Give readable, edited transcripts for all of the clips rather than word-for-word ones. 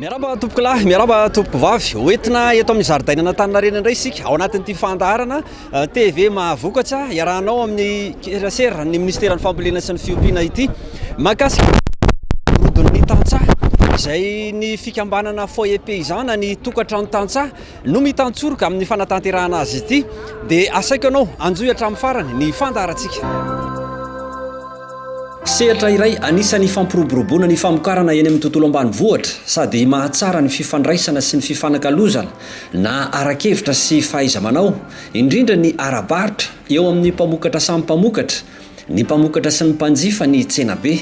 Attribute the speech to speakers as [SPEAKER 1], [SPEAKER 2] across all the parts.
[SPEAKER 1] Miarahaba tompokolahy, miarahaba tompokovavy. Hoentina eto amin'ny zaridainan'Antaninarenina indray isika ao anatin'ity fandaharana TV Mahavokatra iarahanao amin'ny serasera ny minisiteran'ny fambolena sy ny fiompiana ity. Mahakasika rodon'ny tantsaha izay ny fikambanana Foyer Paysan na ny tokantrano tantsaha no mitantsoroka amin'ny fanatanterahana azy ity dia asaiko anao anjohy hatramin'ny farany ny fandaharantsika. Sehatra iray anisan'ny fampiroboroboana ny famokarana eny amin'ny tontolo ambanivohitra sady mahatsara ny fifandraisana sy ny fifanakalozana na ara-kevitra sy fahaiza-manao, indrindra ny ara-barotra eo amin'ny mpamokatra samy mpamokatra, ny mpamokatra sy ny mpanjifa ny tsenabe.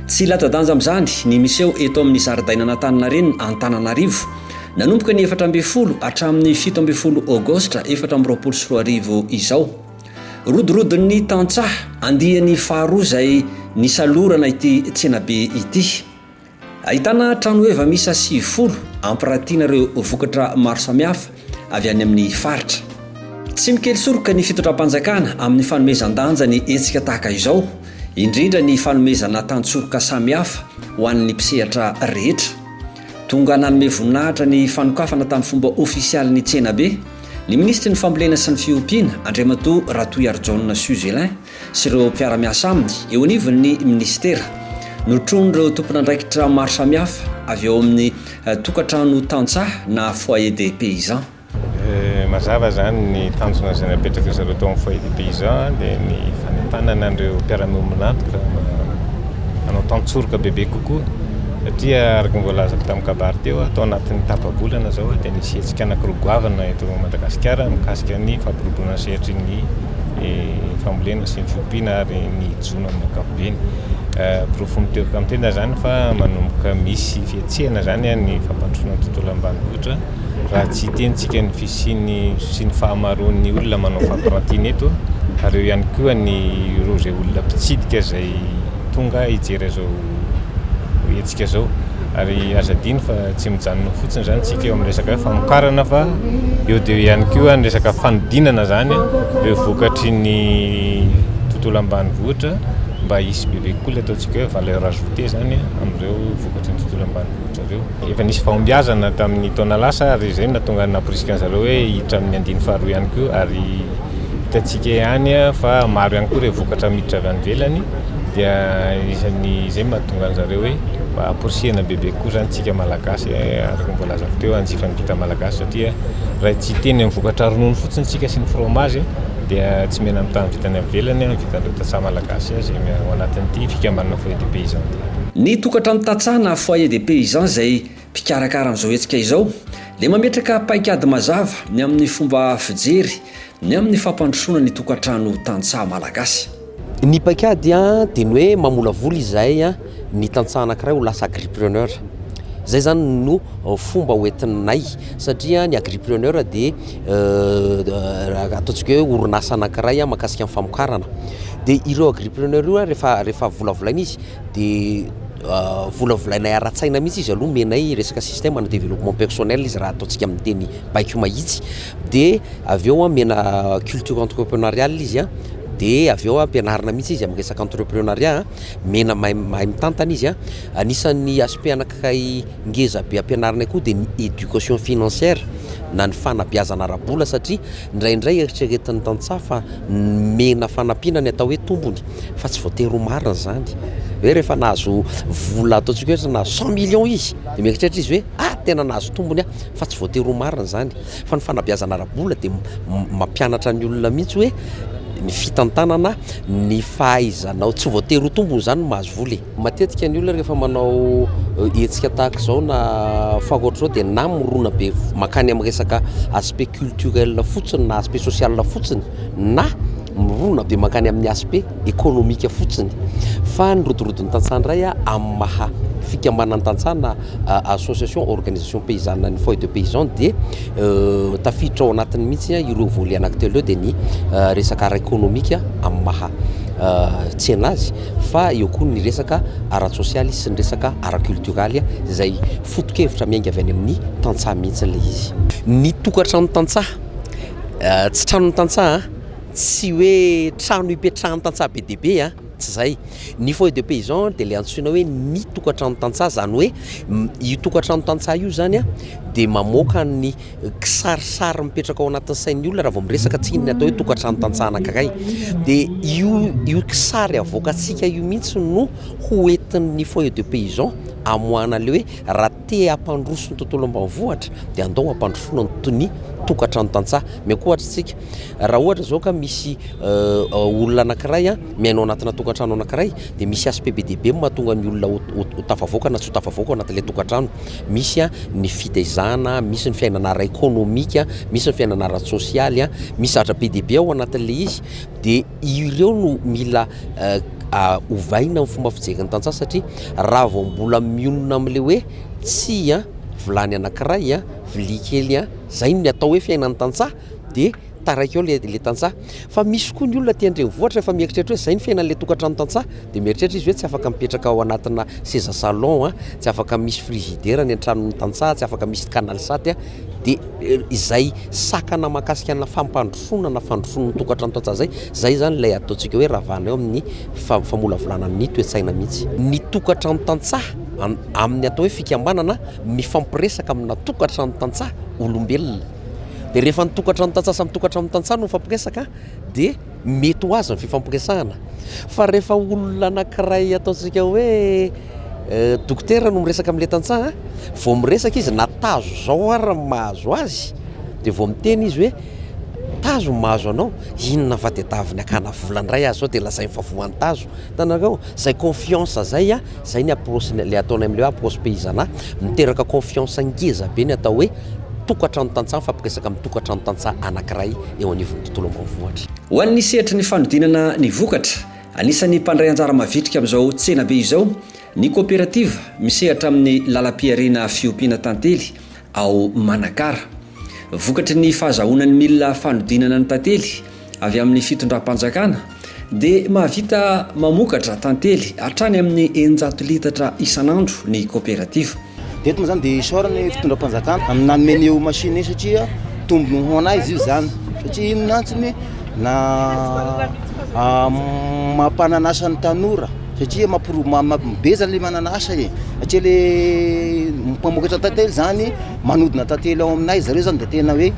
[SPEAKER 1] Tsy latsa-danja amin'izany ny miseho eto amin'ny zaridainan'Antaninarenina Antananarivo, nanomboka ny 14 hatramin'ny 17 aogositra 2024 izao. Rodorodon'ny tantsaha andiany faharoa izay nisalorana ity tsenabe ity. Ahitana tranoheva miisa 90 ampiratiana ireo vokatra maro samihafa avy any amin'ny faritra. Tsy mikely soroka ny fitondram-panjakana amin'ny fanomezan-danja ny hetsika tahaka izao, indrindra ny fanomezana tantsoroka samihafa ho an'ny mpisehatra rehetra. Tonga nanome voninahitra ny fanokafana tamin'ny fomba ofisialy ny tsenabe ny minisitry ny Fambolena sy ny Fiompiana, Andriamatoa Ratohiarijaona Suzelin, sy ireo mpiara-miasa aminy eo anivon'ny minisitera. Notronin'ireo tompon'andraikitra maro samihafa avy ao amin'ny tokantrano tantsaha na foyer des paysans.
[SPEAKER 2] Mazava izany ny tanjona izay napetraky ry zareo tao amin'ny foyer des paysans dia ny fanentanana an'ireo mpiara-miombon'antoka mba hanao tantsoroka bebe kokoa satria araka ny voalazako tamin'ny kabary teo, tao anatin'ny tapa-bolana izao dia nisy hetsika anankiroa goavana eto Madagasikara mikasika ny fampiroboroana ny sehatry ny fambolena sy ny fiompiana ary ny jono amin'ny ankapobeny. Porofo mitehoka amin'ny tenda izany fa manomboka misy fihetsehana izany ny fampandrosoana ny tontolo ambanivohitra raha tsy hitentsika ny fisian'ny sy ny fahamaroan'ny olona manao fampirantiana eto ary eo ihany koa ny ireo izay olona mpitsidika izay tonga hijery izao hetsika izao. Ary aza adino fa tsy mijanona fotsiny izany tsika eo amin'ny resaka hoe famokarana fa eo dia eo ihany koa ny resaka fanodinana izany ireo vokatry ny tontolo ambanivohitra mba hisy bebe kokoa ilay ataontsika hoe valeur ajoutée izany amin'ireo vokatry ny tontolo ambanivohitra ireo. Efa nisy fahombiazana tamin'ny taona lasa ary izay no nahatonga namporisika an-dry zareo hoe hiditra amin'ny andiany faharoa ihany koa ary hitantsika ihany fa maro ihany koa ireo vokatra miditra avy any ivelany dia isan'ny izay no mahatonga an-dry zareo hoe mba hamporisihana bebe kokoa izany tsika Malagasy araka ny voalazako teo hanjifa ny vita Malagasy satria raha tsy hiteny amin'ny vokatra ronono fotsiny tsika sy ny fromage dia tsy mena mitaha ny vitany any ivelany ny vitan'ireo tantsaha Malagasy izay ao anatin'ity fikambanana Foyer des Paysans ity.
[SPEAKER 1] Ny tokantrano tantsaha na Foyer des Paysans izay mpikarakara an'izao hetsika izao dia mametraka paikady mazava ny amin'ny fomba fijery ny amin'ny fampandrosoana ny tokantrano tantsaha Malagasy.
[SPEAKER 3] Ny paikady dia ny hoe mamolavola izahay ny tantsaha anankiray ho lasa agripreneur. Izay izany no fomba hoentinay satria ny agripreneur dia ataontsika hoe orinasa anankiray mahakasika ny famokarana. Dia ireo agripreneur ireo rehefa rehefa volavolaina izy dia volavolainay ara-tsaina mihitsy izy aloha, omenay resaka système na développement personnel izy raha ataontsika amin'ny teny baiko mahitsy. Dia avy eo omena culture entrepreneuriale izy an. Dia avy eo ampianarina mihitsy izy amin'ny resaka entrepreneuriat, mena mahay mahay mitantana izy an. Anisan'ny aspect anankiray ngeza be ampianarinay koa dia ny éducation financière na ny fanabeazana ara-bola satria indraindray eritreretin'ny tantsaha fa mena fanampiana ny atao hoe tombony fa tsy voatery ho marina izany. Hoe rehefa nahazo vola ataontsika hoe nahazo cent millions izy dia mieritreritra izy hoe ah tena nahazo tombony aho fa tsy voatery ho marina izany. Fa ny fanabeazana ara-bola dia mampianatra ny olona mihitsy hoe ny fitantanana, ny fahaizanao, tsy voatery ho tombony izany ny mahazo vola e. Matetika ny olona rehefa manao hetsika tahaka izao na foire ohatr'izao dia na mirona be mankany amin'ny resaka aspect culturel fotsiny na aspect social fotsiny na mirona be mankany amin'ny aspect économique fotsiny. Fa ny rodorodon'ny tantsaha indray amin'ny maha fikambanan'ny tantsaha na association organisation paysanne ny foyer de paysan dia tafiditra ao anatiny mihitsy ireo volet anankitelo ireo dia ny resaka ara-ekonomika amin'ny maha tsena azy fa eo koa ny resaka ara-tsosialy sy ny resaka ara-kulturaly izay foto-kevitra miainga avy any amin'ny tantsaha mihitsy ilay izy. Ny tokantrano tantsaha, tsy tranon'ny tantsaha, tsy hoe trano ipetrahan'ny tantsaha be dia be. Tsy izay. Ny foyer de paysan dia ilay antsoina hoe ny tokantrano tantsaha, izany hoe io tokantrano tantsaha io izany dia mamoaka ny kisarisary mipetraka ao anatin'ny sain'ny olona raha vao miresaka tsika ny atao hoe tokantrano tantsaha anankiray. Dia io io kisary avoakantsika io mihitsy no ho entin'ny foyer de paysan amoahana ilay hoe raha te hampandroso ny tontolo ambanivohitra dia andao hampandrosoana ny tokantrano tantsaha. Miankohatra isika. Raha ohatra izao ka misy olona anankiray miaina ao anatina tokantrano anankiray dia misy aspect be dia be mahatonga ny olona ho tafavoaka na tsy ho tafavoaka ao anatin'ilay tokantrano. Misy ny fitaizana, misy ny fiainana ara-ekonomika, misy ny fiainana ara-tsosialy, misy zavatra be dia be ao anatin'ilay izy. Dia ireo no mila ovaina ny fomba fijerin'ny tantsaha satria raha vao mbola mionona amin'ilay hoe tsia vilany anankiray, vilia kely, izay no atao hoe fiainan'ny tantsaha. dia taraiky eo le le tantsaha. Fa misy koa ny olona aty an-drenivohitra efa mieritreritra hoe zay ny fiainan'le tokantrano tantsaha, dia mieritreritra izy hoe tsy afaka mipetraka ao anatina seza salon an, tsy afaka misy frigidaire ny an-tranon'ny tantsaha, tsy afaka misy canal sat an, dia izay sakana mahakasika ana fampandrosoana na fandrosoan'ny tokantrano tantsaha zay, zay zany ilay ataontsika hoe ravana eo amin'ny famolavolana ny toe-tsaina mihitsy. Ny tokantrano tantsaha amin'ny atao hoe fikambanana mifampiresaka amina tokantrano tantsaha olombelona. Dia rehefa ny tokantrano tantsaha samy tokantrano tantsaha no mifampiresaka dia mety ho azy ny fifampiresahana. Fa rehefa olona anankiray ataontsika hoe dokotera no miresaka amin'ilay tantsaha, vao miresaka izy na tazo izao ary ny mahazo azy, dia vao miteny izy hoe tazo ny mahazo anao, inona fa tadiaviny hakana vola indray aho izao dia lazainy fa voan'ny tazo. Hitanareo? Izay confiance izay an, izay ny approche, ilay ataonay amin'ilay hoe approche paysana, miteraka confiance ngeza be ny atao hoe tokantrano tantsaha mifampiresaka amin'ny tokantrano tantsaha anankiray eo anivon'ny tontolo ambanivohitra.
[SPEAKER 1] Ho an'ny sehatry ny fanodinana ny vokatra, anisan'ny mpandray anjara mavitrika amin'izao tsenabe izao ny kaoperativa misehatra amin'ny lalam-pihariana fiompiana tantely ao Manakara. Vokatry ny fahazahoana ny milina fanodinana ny tantely avy amin'ny fitondram-panjakana dia mahavita mamokatra tantely hatrany amin'ny 600 litatra isan'andro ny kaoperativa.
[SPEAKER 4] Dia eto moa zany dia isaorana ny fitondram-panjakana amin'ny nanome an'io machine io satria tombony ho anay izy io zany satria inona antony na mampanana asa ny tanora satria mampiro- be zany le manana asa e satria le mpamokatra tantely zany manodina tantely ao aminay zareo zany dia tena hoe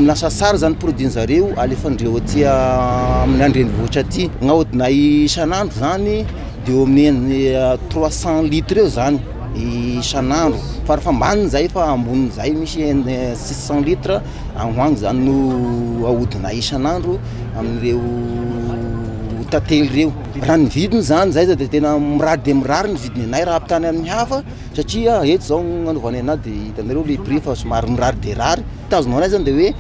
[SPEAKER 4] lasa tsara zany produit zareo alefandreo aty amin'ny andrenivohitra aty. Ny aodinay isan'andro zany dia eo amin'ny 300 litres eo zany isan'andro farafahambaniny zay fa ambonin'izay misy 600 litres any ho any zany no aodinay isan'andro amin'ireo tantely ireo. Raha ny vidiny zany zay dia tena mirary dia mirary ny vidiny anay raha ampitahaina amin'ny hafa. Satria eto zao nanaovanay anazy de hitanareo le prix fa somary mirary de rary, tanjona anay zany de hoe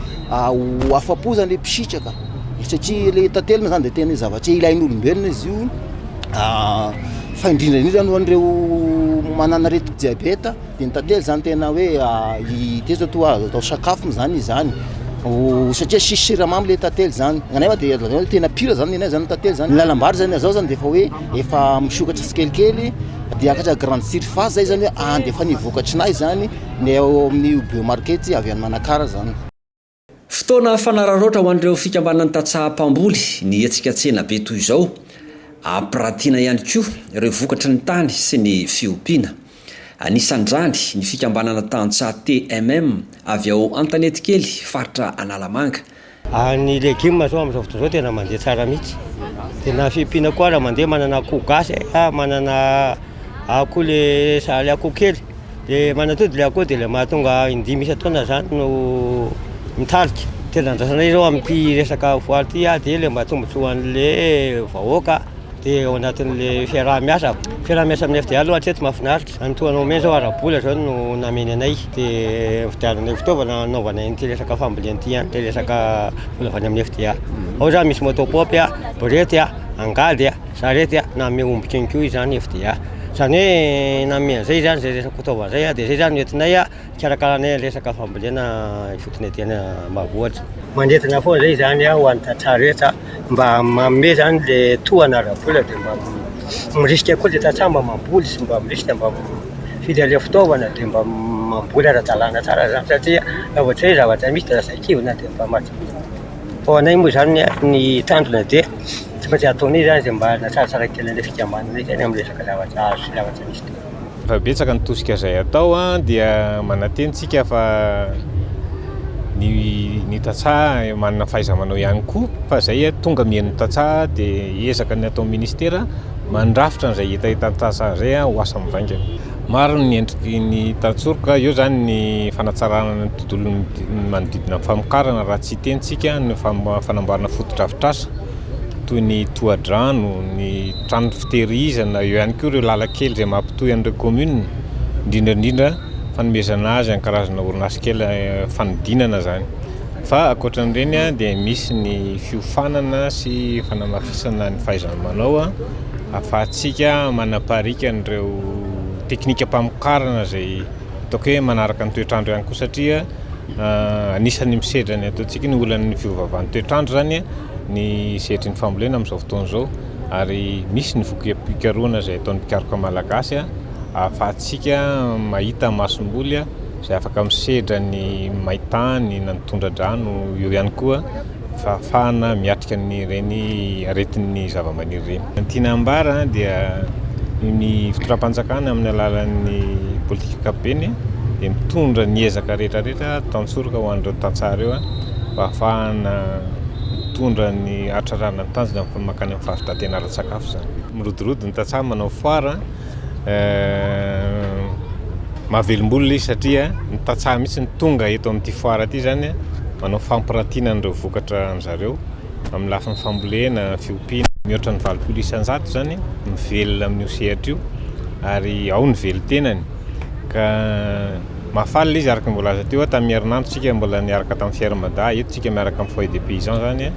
[SPEAKER 4] ho afa-po zany le mpisitraka satria le tantely moa zany de tena zavatra ilain'olombelona izy io fa indrindra indrindra ho an'ireo manana aretina diabeta de ny tantely zany tena hoe ity zao toa azo atao sakafo moa zany izy zany satria tsisy siramamy le tantely zany, ny anay moa de tena pire zany ny anay zany tantely zany, ny lalam-bary zany zao zany de efa hoe efa misokatra tsikelikely. Dia hiakatra grande surface zay zany hoe andefa ny vokatrinay zany ny ao amin'ny biomarket avy any Manakara zany.
[SPEAKER 1] Fotoana fanararaotra ho an'ireo fikambanan'ny tantsaha mpamboly ny hetsika tsenabe toy izao. Ampiratiana ihany koa ireo vokatry ny tany sy ny fiompiana. Anisan'izany ny fikambanana tantsaha TMM avy ao Antanetikely, faritra Analamanga.
[SPEAKER 5] Ny legioma zao amin'izao fotoana izao tena mandeha tsara mihitsy. Tena fiompiana koa raha mandeha manana akoho gasy ah, manana akoho le sahala akoho kely. De manatody le akoho de le mahatonga indimy isan-taona zany no mitarika. Tena andrasanay zao amin'ity resaka foire ty ah de le mba tombontsoa an'le vahoaka. Dia ao anatin'le fiaraha-miasa, fiaraha-miasa amin'ny FDA aloha hatreto mahafinaritra. Ny tohana omena izao ara-bola izao no nameny anay dia nividiananay fitaovana hanaovanay an'ity resaka fambolena ity ihany, ilay resaka vola avy any amin'ny FDA. Ao izany misy moto pompe, borety, angady, sarety, nanome omby kely koa izany FDA. Izany hoe nanome an'izay izany izay resaka fitaovana izay dia izay izany no entinay Hikarakaranay ny resaka fambolena ifotony aty ambanivohitra. Manentana foana zay izany ho an'ny tantsaha rehetra mba manome zany le tohana ara-bola dia mba mirisika koa le tantsaha mba mamboly sy mba mirisika mba mifidy an'le fitaovana dia mba mamboly ara-dalàna tsara zany satria raha vao tsy hoe zavatra misy dia lasa kivy na dia mba maty. Fa ho anay moa zany ny tanjona dia. maintsy ataonay izany izay mba hanatsaratsara kely an'ilay fikambanana izany amin'ny resaka zavatra azo sy zavatra nisy teo.
[SPEAKER 2] Efa betsaka ny tosika izay atao dia manantena isika fa ny ny tantsaha manana fahaiza-manao ihany koa fa izay tonga mihaino ny tantsaha dia ezaka ny ataon'ny ministera mandrafitra an'izay hetahetan'ny tantsaha izay ho asa mivaingana. Maro ny endriky ny tantsoroka, eo izany ny fanatsarana ny tontolo manodidina ny famokarana raha tsy hiteny isika ny fanamboarana fotodrafitrasa toy ny tohadrano, ny trano fitehirizana, eo ihany koa ireo lalan-kely izay mampitohy an'ireo commune, indrindra indrindra fanomezana azy an-karazana orinasa kely fanodinana izany. Fa ankoatran'ireny dia misy ny fiofanana sy fanamafisana ny fahaiza-manao ahafahantsika manapariaka an'ireo teknikam-pamokarana izay ataoko hoe manaraka ny toetr'andro ihany koa satria anisan'ny misedra ny ataontsika ny olan'ny fiovaovan'ny toetr'andro izany ny sehatry ny fambolena amin'izao fotoana izao ary misy ny voka-pikarohana izay ataon'ny mpikaroka malagasy ahafahantsika mahita masomboly izay afaka misedra ny main-tany na ny tondra-drano, eo ihany koa fahafahana miatrika an'ireny aretin'ny zavamaniry ireny. Ny tiana ambara dia ny fitondram-panjakana amin'ny alalan'ny politika ankapobeny dia mitondra ny ezaka rehetra rehetra tantsoroka ho an'ireo tantsaha ireo mba hahafahana mitondra ny hatratrarana ny tanjona mankany amin'ny fahavitan-tena ara-tsakafo izany. Mirodorodo ny tantsaha manao foire. Mahavelom-bolo ilay izy satria ny tantsaha mihitsy no tonga eto amin'ity foire ity izany manao fampirantiana an'ireo vokatra an-dry zareo amin'ny lafiny fambolena, fiompiana. Mihoatra ny 80% izany mivelona amin'io sehatra io ary ao ny velon-tenany ka mahafaly ilay izy araka ny voalaza teo tamin'ny herinandro isika mbola niaraka tamin'ny Fier Mada, eto isika miaraka amin'ny Foyer des Paysans izany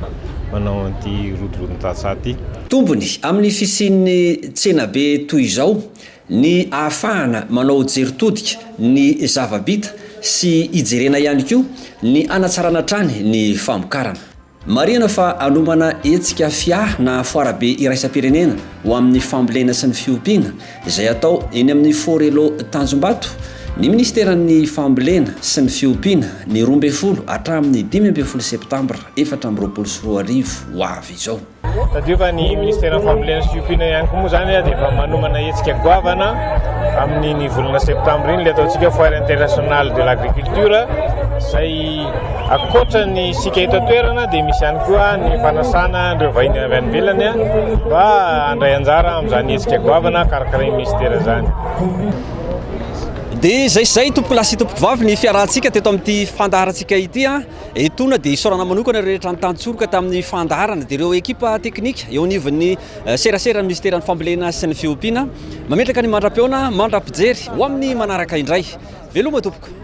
[SPEAKER 2] manao an'ity rodorodan-tantsaha ity.
[SPEAKER 1] Tombony amin'ny fisian'ny tsenabe toy izao ny ahafahana manao jery todika ny zava-bita sy hijerena ihany koa ny hanatsarana hatrany ny famokarana. Marihana fa hanomana hetsika fia na foarabe iraisam-pirenena ho amin'ny fambolena sy ny fiompiana izay hatao eny amin'ny Forello Tanjombato ny minisiteran'ny Fambolena sy ny fiompiana ny 12 hatramin'ny 15 septambra 2024 ho avy izao.
[SPEAKER 2] Tadidio fa ny Ministeran'ny Fambolena sy Fiompiana ihany koa moa izany dia efa manomana hetsika goavana amin'iny volana septambra iny, ilay ataontsika Foire Internationale de l'Agriculture, izay ankoatra ny isika eto an-toerana dia misy ihany koa ny fanasana ireo vahiny avy any ivelany mba handray anjara amin'izany hetsika goavana karakarain'ny Ministera izany.
[SPEAKER 1] Dia izay sy izay tompokolahy sy tompokovavy ny fiarahantsika teto amin'ity fandaharantsika ity. Etoana dia isaorana manokana ireo rehetra nitantsoroka tamin'ny fandaharana dia ireo ekipa teknika eo anivon'ny seraseran'ny minisiteran'ny fambolena sy ny fiompiana. Mametraka ny mandra-pihaona, mandra-pijery ho amin'ny manaraka indray. Veloma tompoko.